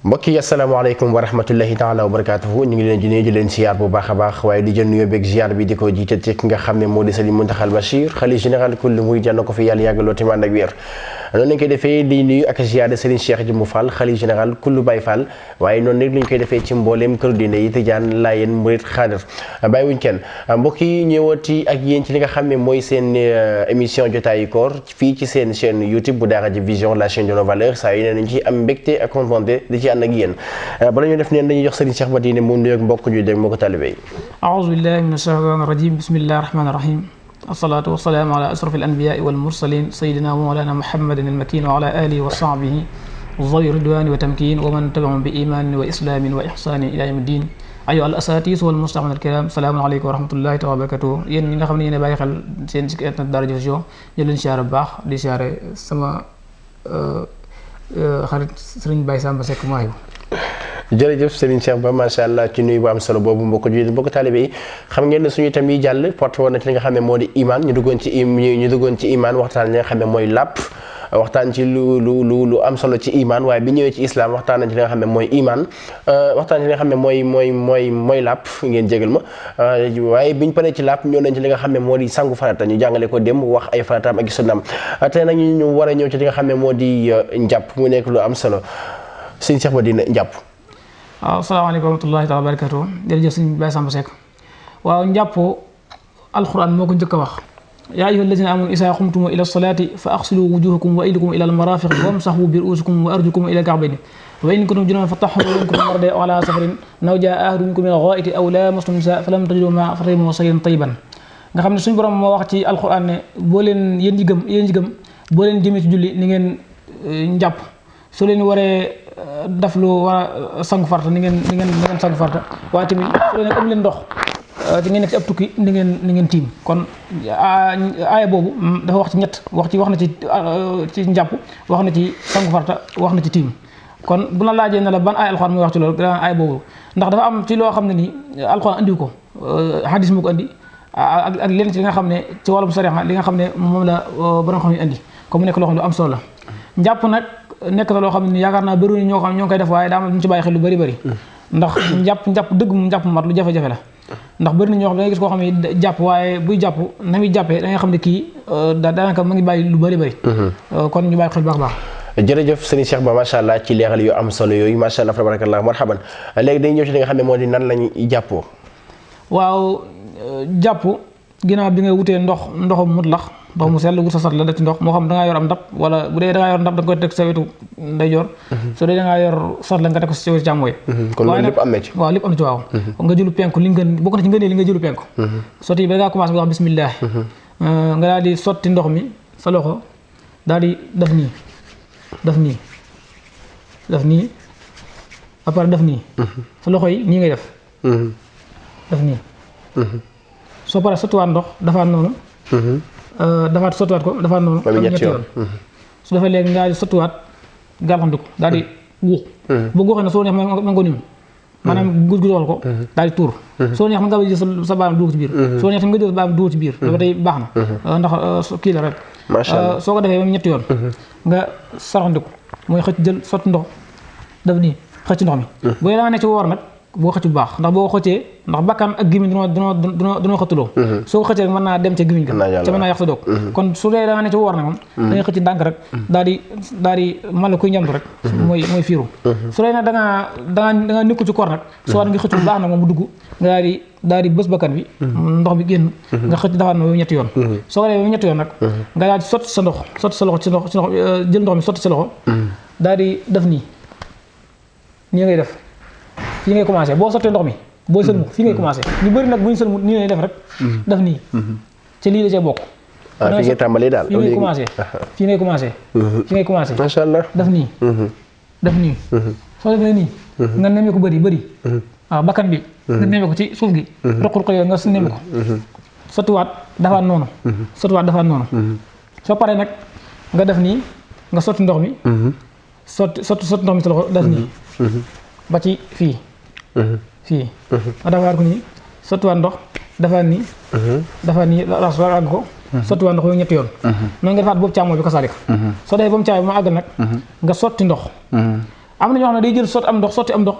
mbokk yi asalaamaaleykum wa rahmatullahi taala wa barakatuhu ñu ngi leen di nuyu di leen ziar bu baax a baax waaye di jël nuyoo beeg ziar bi di ko jiite ci ki nga xam ne moo di Serigne Mountakha Bachir xalifa général kullu murid jànn ko fi yàlla yàggaloo te ànd ak wér noonu lañ koy defee di nuyu ak ziar Serigne Cheikh Jëmmu Fall xalifa général kullu Baye Fall waaye noonu nag lañ koy defee ci mbooleem kër diine yi Tijaan Laayeen Murid Xaadir bàyyiwuñ kenn mbokk yi ñëwati ak yéen ci li nga xam ne mooy seen émission jotaayu koor fii ci seen chaîne YouTube bu Daara J Vision la chaîne de nos valeurs saa yu ne nañ ci am mbégte ak contenté di ci ànd ak yéen bala ñu def neen dañuy jox Serigne Cheikh Badine mu nuyoog mbokk ju dem moo ko talibé yi a'uuzu billahi mina shaytaani rajiim bismillahi rahmaani rahiim assalaatu wassalaamu ala ashrafil anbiyaai wal mursaliin sayyidina wa mawlaana muhammadin al-makiin wa ala aalihi wa sahbihi zawi ridwaani wa tamkiin wa man tabi'ahum bi imaanin wa islaamin wa ihsaanin ilaa yawmi diin ayyuha al asaatiis wal mustami'uuna al kiraam salaamu aleykum wa rahmatullahi wa barakaatuh yéen ñi nga xam ne yéen a bàyyi xel seen site internet Daara J Vision ñu leen siyaare bu baax di siyaare sama xarit Serigne Baye Samba Seck maayu jërëjëf Serigne Cheikh Ba macha allah ci nuyu bu am solo boobu mbokk jullit mbokk taalibe yi xam ngeen ne suñu itam yi jàll porte woon na ci li nga xam ne moo di iman ñu duggoon ci iman waxtaan li nga xam ne mooy làpp waxtaan ci lu am solo ci iman waaye bi ñëwee ci islam waxtaan nañ ci li nga xam ne mooy iman waxtaan ci li nga xam ne mooy làpp ngeen jégal ma waaye biñ paree ci làpp ñëw nañ ci li nga xam ne moo di sangu farata ñu jàngale ko dem wax ay farataam ak sunnaam tey nag ñu war a ñëw ci li nga xam ne moo di njàpp mu nekk lu am solo Serigne Cheikh Ba dina njàpp. waaw salaamaaleykum wa rahmatullahi taala wa barakatuh jërëjëf sëñ Baye Samba Seck waaw njàpp alquran moo ko njëkk a wax yaa ayyuha allazina amanu isaa xumtum ila salaati fa axsilu wujuhakum wa aydikum ila almarafiq wamsahu bi ruusikum wa arjukum ila alka'bayni wa in kuntum junuban fatahharu wa in kuntum mardaa aw ala safarin aw jaa ahadun minkum min al-ghaa'iti aw lamastum nisaa falam tajidu maa'an fatayammamu sa'iidan tayyiban nga xam ne suñu borom moo wax ci alquran ne boo leen yéen ñi gëm boo leen jëmee ci julli ni ngeen njàpp soo leen waree daf lu war a sangu farta ni ngeen sangu farta waaye tamit su leen am leen ndox di ngeen nekk ci ab tukki ni ngeen tiim kon aaya boobu dafa wax ci ñett wax na ci njàpp wax na ci sangu farta wax na ci tiim kon bu la laajee ne la ban aaya alxuraan muy wax ci loolu dana aaya boobu ndax dafa am ci loo xam ne ni alxuraan andiw ko hadis mu ko andi ak leen ci li nga xam ne ci wàllum sariya li nga xam ne moom la borom xam ne andi comme mu nekk loo xam ne lu am solo la njàpp nag nekk na loo xam ne yaakaar naa bëri ñoo xam ñoo ngi koy def waaye daa am ñu ci bàyyi xel lu bëri ndax njàpp dëgg mu njàpp mat lu jafe-jafe la ndax bëri na ñoo xam ne da ngay gis koo xam ne jàpp waaye buy jàpp na muy jàppee da nga xam ne kii daanaka ma ngi bàyyi lu bëri kon ñu bàyyi xel baax baax jërëjëf Serigne Cheikh Ba macha allah ci leeral yu am solo yooyu macha allah tabarakallah marhaban léegi dañuy ñëw ci li nga xam ne moo di nan lañu jàppoo waaw jàpp ginnaaw bi nga wutee ndoxum mutlax ndox mu sell wut sa sat la def ci ndox moo xam da ngaa yor am ndab wala bu dee da ngaa yor ndab da nga koy teg sa wetu ndeyjoor soo dee da ngaa yor sat la nga teg ko sa wetu càmmooy kon loolu lépp am na ci waaw lépp am na ci waaw nga jëlu penku li ngeen bokk na ci ngënee li nga jëlu penku sotti ba ngaa commencé nga wax bismillah nga daal di sotti ndox mi sa loxo daal di def nii après def nii sa loxo yi nii ngay def nii soo paree sottiwaat ndox dafaat noonu dafaat sottiwaat ko dafaat noonu am ñetti yoon su defee léegi nga sottiwaat gàllandiku daal di guux boo guuxee ne soo neex ma ko nim maanaam guddal ko daal di tuur soo neex mën nga jël sa baam dugal ci biir soo neex tamit nga jël sa baam dugal ci biir dafa tey baax na ndax kii la rek soo ko defee moom ñetti yoon nga saraxandiku mooy xëcc jël sotti ndox daf nii xëcc ndox mi boo daa nekk ci woor nag boo xëcc bu baax ndax boo xëccee ndax bakkan ak gimiñ dunoo xëttuloo soo ko xëccee mën naa dem ca gimiñ ga ca mën naa yàq sa doog kon su dee da nga ne ci woor na moom da ngay xëcc ndànk rek daal di mala kuy ñamtu rek mooy fiiru su dee nag da ngaa nekkul ci koor nag soo nga xëcc bu baax nag moom bu dugg nga daal di bës bakkan bi ndox bi génn nga xëcc dafaat na ba ñetti yoon soo ko defee ba ñetti yoon nag nga daal di sotti sa loxo ci ndox jël ndox mi sotti sa loxo daal di def nii ngay def fii ngay commencé boo sottee ndox mi booy sëlmu fii ngay commencé ñu bëri nag bu ñu sëlmu nii lay def rek def nii ci lii la cee bokk fi ngay tàmbalee daal fii ngay commencé macha allah def nii soo defee nii nga nemmee ko bëri waaw bakkan bi nga nemmee ko ci suuf gi roqul ko yow nga nemmee ko sottiwaat dafaat noonu soo paree nag nga def nii nga sotti ndox mi sotti ndox mi sa loxo def nii ba ci fii nga defaat ko nii sottiwaat ndox defaat nii raxas àgg ko sottiwaat ndox yooyu ñetti yoon noonu nga defaat boobu càmmooñ bi ko saalika soo defee ba mu càmmooñ bi ma àgg nag nga sotti ndox am na ñoo xam ne day jël sotti am ndox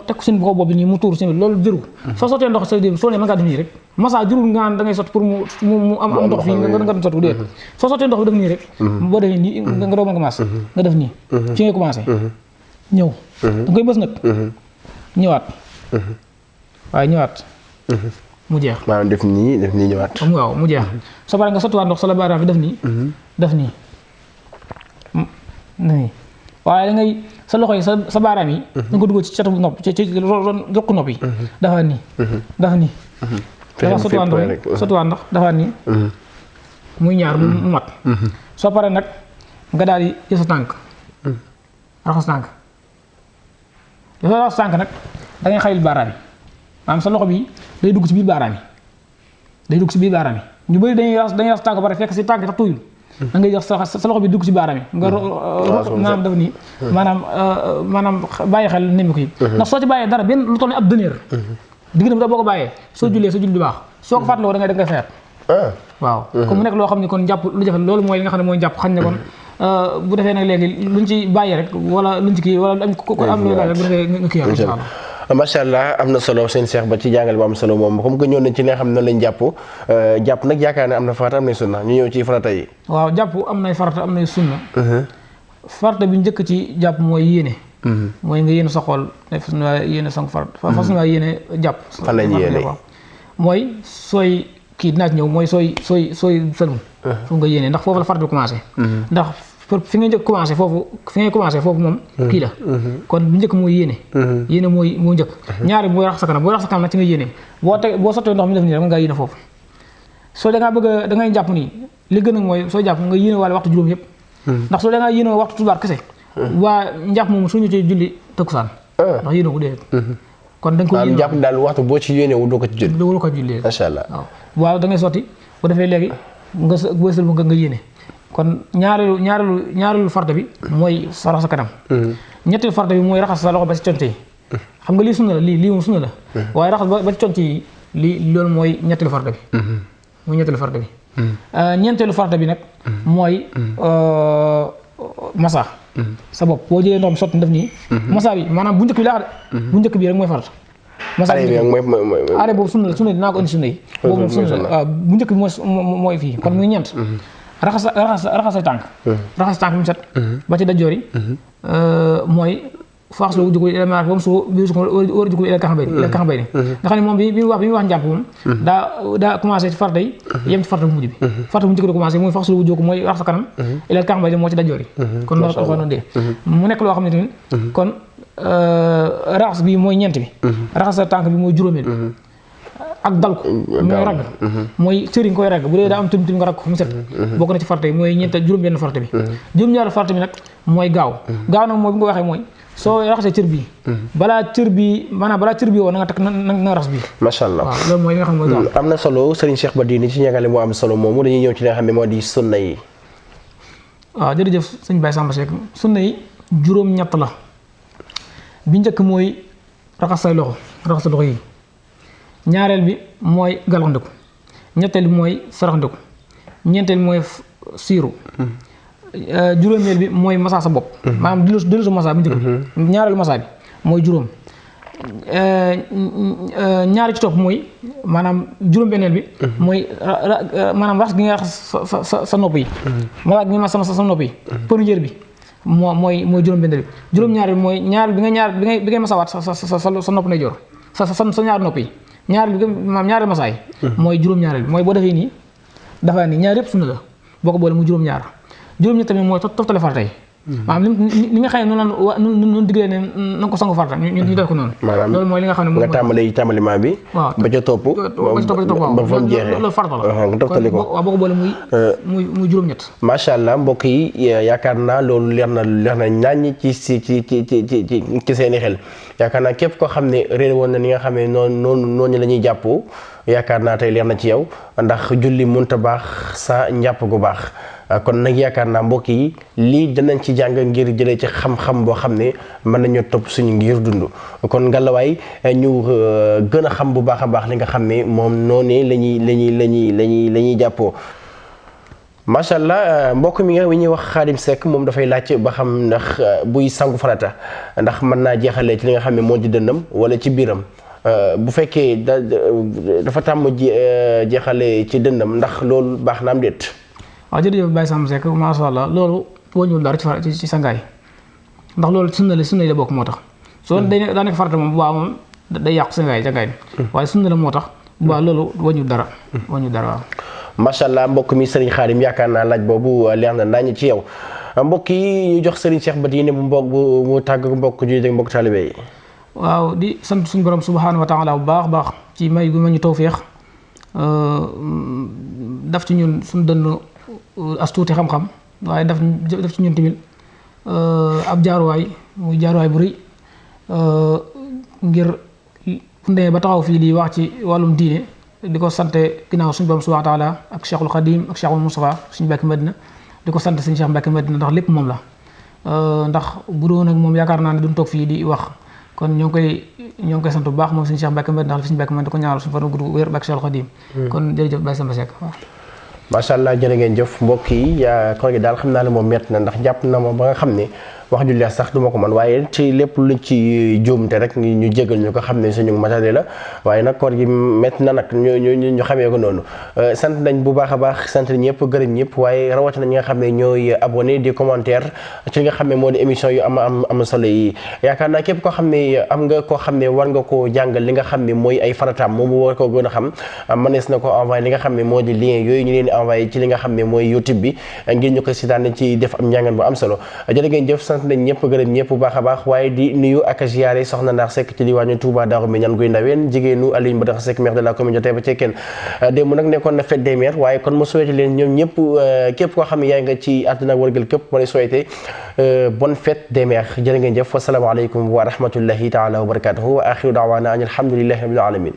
teg ko seen kaw bopp bi nii mu tuur seen loolu jëru soo sottee ndox sa dé soo ne mën ngaa def nii rek massa jërul nga naan da ngay sotti pour mu am ndox fii nga dem sotti ko déet soo sottee ndox bi def nii rek boo defee nii nga doog mën commencé nga def nii ci ngay commencé ñëw da koy bës nag ñëwaat waaye ñëwaat mu jeex maanaam def nii ñëwaat waaw mu jeex soo paree nga sottiwaat ndox sa la baaraam bi def nii waaye da ngay sa loxo yi sa baaraam yi da nga ko dugal ci catu nopp ci rokku nopp yi dafa nii dafa sottiwaat ndox dafa nii muy ñaar mu mat soo paree nag nga daal di jël sa tànk raxas tànk nag da ngay xayil baaraam yi maanaam sa loxo bi day dugg ci biir baaraam yi ñu bëri dañuy raxas tànk ba pare fekk si tànk tax tuyul da ngay jox sa loxo bi dugg ci baaraam yi nga maanaam def nii maanaam bàyyi xel nemmi ko yi ndax soo ci bàyyee dara benn lu toll ni ab dëneer digg na boo ko bàyyee soo jullee sa julli du baax soo ko fàttaloo da ngay fayat waaw comme mu nekk loo xam ne kon jàpp lu jafe loolu mooy li nga xam ne mooy jàpp xañ ne kon bu defee nag léegi luñ ci bàyyi rek wala luñ ci kii wala am loolu rek bu defee nga kii insha Allah macha allah am na solo seen Cheikh ba ci jàngale bu am solo moom comme que ñëw nañ ci li nga xam ne noonu lañ jàpp nag yaakaar ne am na farata am na sunna ñu ñëw ci farata yi waaw jàpp am nay farata am nay sunna farata bi njëkk ci jàpp mooy yéene mooy nga yéene sa xol fas na yéene sang farata fas na yéene jàpp fan lañ yéene mooy sooy kii dinaa ci ñëw mooy sooy sëlmu foofu nga yéene ndax foofu la farata bi commencé ndax fi ngay njëkk commencé foofu moom kii la kon bu njëkk mooy yéene mooy njëkk ñaari bi mooy rax sa kanam boo rax sa kanam nag ci nga yéene boo sottee ndox mi def nii rek mën ngaa yéene foofu soo dangaa bëgg da ngay jàpp nii li gën a mooy soo jàpp nga yéene wala waxtu juróom yëpp ndax soo dangaa yéene waxtu tubaar kese waa njàpp moom suñu ci julli takkusaan ndax yéene ko déedéet kon da nga ko yéene jàpp daal waxtu boo ci yéene wu doo ko ci julli doo ko julli macha allah waaw da ngay sotti bu defee léegi nga wësal nga yéene kon ñaareelu farta bi mooy raxas sa kanam ñetteelu farta bi mooy raxas sa loxo ba ci conc yi xam nga lii sunna la lii moom sunna la waaye raxas ba ci conc yi lii loolu mooy ñetteelu farta bi ñeenteelu farta bi nag mooy masa sa bopp boo jëlee ndox mi sotti def nii masa bi maanaam bu njëkk bi laa de bu njëkk bi rek mooy farata masa bi aare boobu sunna la dinaa ko indi sunna yi boobu moom sunna la waaw bu njëkk bi mooy fii kon muy ñeent raxas say tànk raxas tànk bi mu set ba ci dajoor yi mooy faax la wujju ko ma bam so bi su ko wër ko ila kax bay ni nga xam ne moom bi wax njàpp moom daa commencé ci farata yi yem ci farata bu mujj bi farata bu njëkk di commencé mooy faax la wujju ko mooy raxas sa kanam ila kax bay moo ci dajoor yi kon loolu ko noonu dee mu nekk loo xam ne tamit kon raxas bi mooy ñeent bi raxas sa tànk bi mooy juróomeel bi ak dal ko mooy ragg mooy sëriñ koy ragg bu dee daa am tim nga ragg ko fu mu set bokk na ci farata yi mooy juróom-benn farata bi juróom-ñaari farata bi nag mooy gaaw nag mooy bi nga waxee mooy soo raxasee cër bi balaa cër bi woo na nga teg na raxas bi macha allah waaw loolu mooy li nga xam ne mooy gaaw am na solo Serigne Cheikh Badini ci ñàngale moo am solo moomu dañuy ñëw ci li nga xam ne moo di sunna yi waaw jërëjëf sëñ Baye Samba Seck sunna yi juróom-ñett la bi njëkk mooy raxas sa loxo yi ñaareel bi mooy galaxndiku ñetteel bi mooy saraxndiku ñeenteel bi mooy siiru juróomeel bi mooy massa sa bopp maanaam dellu sa massa bi njëkk bi ñaareelu massa bi mooy juróom ñaari ci topp mooy maanaam juróom-benneel bi mooy maanaam raxas gi nga raxas sa nopp yi massa gi nga sa nopp yi première bi mooy juróom-benneel bi juróom-ñaareel bi mooy bi ngay masawaat sa nopp ndeyjoor sa ñaari nopp yi ñaari masaay mooy juróom-ñaareel bi mooy boo defee nii dafa nii ñaar yëpp sunna la boo ko boole mu juróom-ñaar juróom-ñett tamit mooy toftale farata yi maanaam li nga xam ne noonu diglee ne na nga ko sangu farata ñu def ko noonu loolu mooy li nga xam ne moom nga tàmbalee tàmbaliment bi waaw ba ca topp ba fa mu jeexee loolu farata la nga toftali ko waaw boo ko boole muy juróom-ñett macha allah mbokk yi yaakaar naa loolu leer na ñaañ ci seeni xel yaakaar naa képp koo xam ne réer woon na ni nga xam ne noonu la ñuy jàppoo yaakaar naa tey leer na ci yow ndax julli mënta baax sa njàpp gu baax kon nag yaakaar naa mbokk yi lii danañ ci jàng ngir jëlee ci xam-xam boo xam ne mën nañoo topp suñu ngir dund kon ngalawaay ñu gën a xam bu baax a baax li nga xam ne moom noonu la ñuy jàppoo macha allah mbokk mi nga wi ñuy wax Xaadim Seck moom dafay laaj ba xam ndax buy sangu farata ndax mën naa jeexalee ci li nga xam ne moo di dënnam wala ci biiram bu fekkee dafa tàmm jeexalee ci dënnam ndax loolu baax na am déet. waaw jërëjëf Baye Samb Seck macha allah loolu wëññul dara ci sangaay ndax loolu sunna la bokk moo tax. soo daa nekk farata moom bu baax moom day yàqu sangaay bi waaye sunna la moo tax bu baax loolu wëññul dara waaw. macha allah mbokk mi Serigne Khadim yaakaar naa laaj boobu leer na nañu ci yow mbokk yi ñu jox Serigne Cheikh Badine mu tàgg mbokk jullit ak mbokk taalibe yi. waaw di sant suñu borom subhaanahu wa taala bu baax ci may gu ma ñu tawféex daf ci ñun suñu dënn as tuuti xam-xam waaye daf ci ñun tamit ab jaaruwaay muy jaaruwaay bu rëy ngir fu ndee ba taxaw fii di wax ci wàllum diine. di ko sant ginnaaw suñu borom subhanahu wa taala ak Cheikhul Khadim ak Cheikhul Moustapha suñu Mbàkke Madina di ko sant suñu Cheikh Mbàkke Madina ndax lépp moom la ndax bu doon ak moom yaakaar naa ne duñ toog fii di wax kon ñoo ngi koy sant bu baax moom suñu Cheikh Mbàkke Madina ndax suñu Mbàkke Madina di ko ñaanal suñu fan gudd wér ak Cheikhul Khadim kon jërëjëf Baye Samba Seck waaw. macha allah jërë ngeen jëf mbokk yi koor gi daal xam naa ne moom métti na ndax jàpp na ma ba nga xam ne wax ju leer sax du ma ko mën waaye ci lépp lu ci juumte rek ñu jégal ñu ko xam ne suñu matériel la waaye nag koor gi métti na nag ñu xamee ko noonu sant nañ bu baax a baax sant ñëpp gërëm ñëpp waaye rawatina ñi nga xam ne ñooy abonné di commentaire ci li nga xam ne moo di émission yu am solo yi yaakaar naa képp koo xam ne am nga koo xam ne war nga koo jàngal li nga xam ne mooy ay farataam moom war koo gën a xam mënees na ko envoyé li nga xam ne moo di lien yooyu ñu leen di envoyé ci li nga xam ne mooy YouTube bi ngir ñu ko seetaan ci def am njàngan bu am solo jërë ngeen jëf sant nañ ñëpp gërëm ñëpp bu baax a baax waaye di nuyu ak ziyaare soxna Ndaar Seck ci diwaanu Touba Daaru Minaan Guy Ndaween jigéenu Aliou Badara Seck maire de la communauté ba Cekkeen démb nag nekkoon na fête des mères waaye kon ma souhaité leen ñoom ñëpp képp koo xam ne yaa nga ci àdduna wërgal képp ma lay souhaité bonne fête des mères jërë ngeen jëf wasalaamaaleykum wa rahmatullahi taala wa barakatuhu wa axiru daawaana an alhamdulillahi rabbil alamin